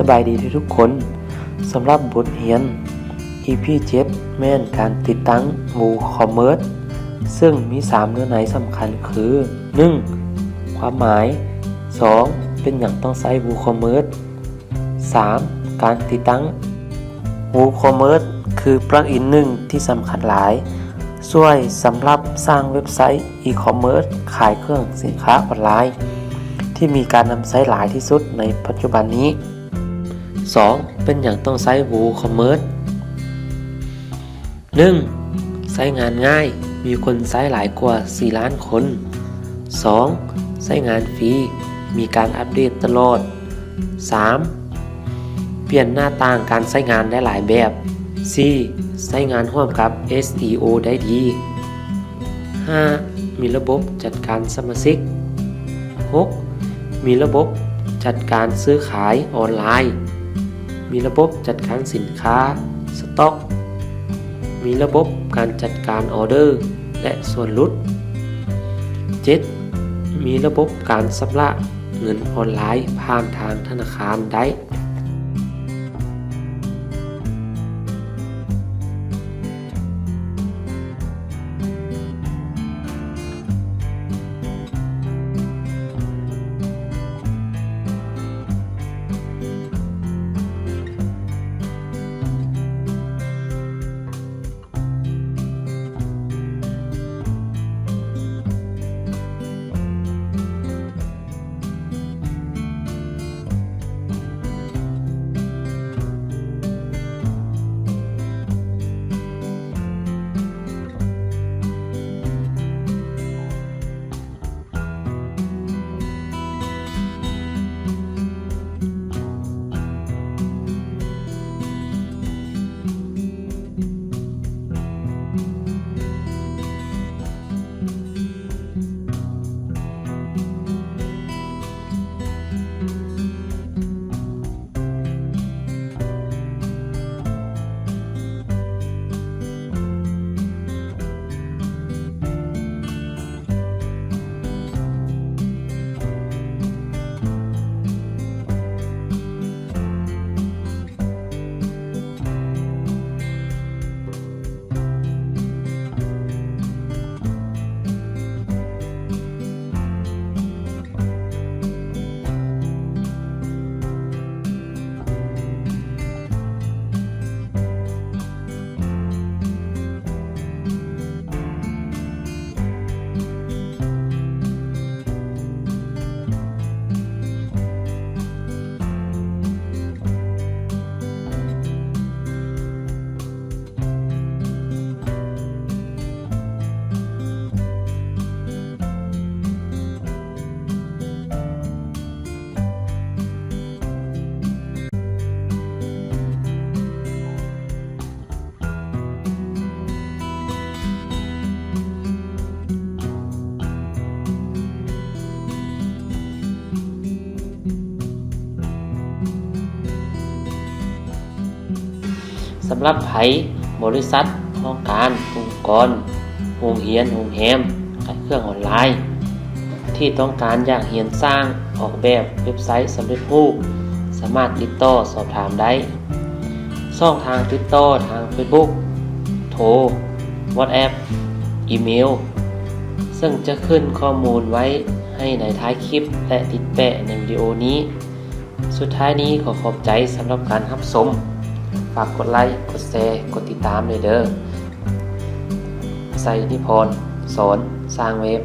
ບາຍດີທຸກໆຄົນ. ສຳລັບບົດຮຽນ ອີ ພີ ເຈັດ ແມ່ນການຕິດຕັ້ງ WooCommerce ເຊິ່ງມີສາມເນື້ອໃນສຳຄັນຄື ໜຶ່ງ ຄວາມໝາຍ, ສອງ ເປັນຫຍັງຕ້ອງໃຊ້ WooCommerce, ສາມ ການຕິດຕັ້ງ. WooCommerce ຄືປລັກອິນໜຶ່ງທີ່ສຳຄັນຫຼາຍ, ຊ່ວຍສຳລັບສ້າງເວັບໄຊອີຄອມເມີສຂາຍເຄື່ອງສິນຄ້າອອນລາຍ ທີ່ມີການນຳໃຊ້ຫຼາຍທີ່ສຸດໃນປັດຈຸບັນນີ້. ສອງ ເປັນຫຍັງຕ້ອງໃຊ້ WooCommerce? ໜຶ່ງ ໃຊ້ງານງ່າຍ, ມີຄົນໃຊ້ຫຼາຍກວ່າສີ່ລ້ານຄົນ. ສອງ ໃຊ້ງານຟຣີ, ມີການອັບເດດຕະຫຼອດ. ສາມ ປ່ຽນໜ້າຕ່າງການໃຊ້ງານໄດ້ຫຼາຍແບບ. ສີ່ ໃຊ້ງານຮ່ວມກັບ ເອສ ອີ ໂອ ໄດ້ດີ. ຫ້າ ມີລະບົບຈັດການສະມາຊິກ. ຫົກ ມີລະບົບຈັດການຊື້ຂາຍອອນລາຍ. ມີລະບົບຈັດການສິນຄ້າ, ສະຕັອກ. ມີລະບົບການຈັດການອໍເດີ ແລະ ສ່ວນຫຼຸດ. ເຈັດ ມີລະບົບການຊຳລະເງິນອອນລາຍຜ່ານທາງທະນາຄານໄດ້. ສຳລັບໃຜ, ບໍລິສັດ, ຫ້ອງການ, ອົງກອນ, ໂຮງຮຽນ, ໂຮງແຮມ, ຂາຍເຄື່ອງອອນລາຍ ທີ່ຕ້ອງການຢາກຮຽນສ້າງອອກແບບເວັບໄຊສຳເລັດຮູບ, ສາມາດຕິດຕໍ່ສອບຖາມໄດ້. ຊ່ອງທາງຕິດຕໍ່ທາງເຟສບຸກ, ໂທ, ວັອດແອັບ, ອີເມວ, ເຊິ່ງຈະຂຶ້ນຂໍ້ມູນໄວ້ໃຫ້ໃນທ້າຍຄລິບ ແລະ ຕິດແປະໃນວິດີໂອນີ້. ສຸດທ້າຍນີ້ຂໍຂອບໃຈສຳລັບການຮັບຊົມ. ຝາກກົດໄລ, ກົດແຊ, ກົດຕິດຕາມແດ່ເດີ້. ໄຊນິພອນ ສອນສ້າງເວັບ.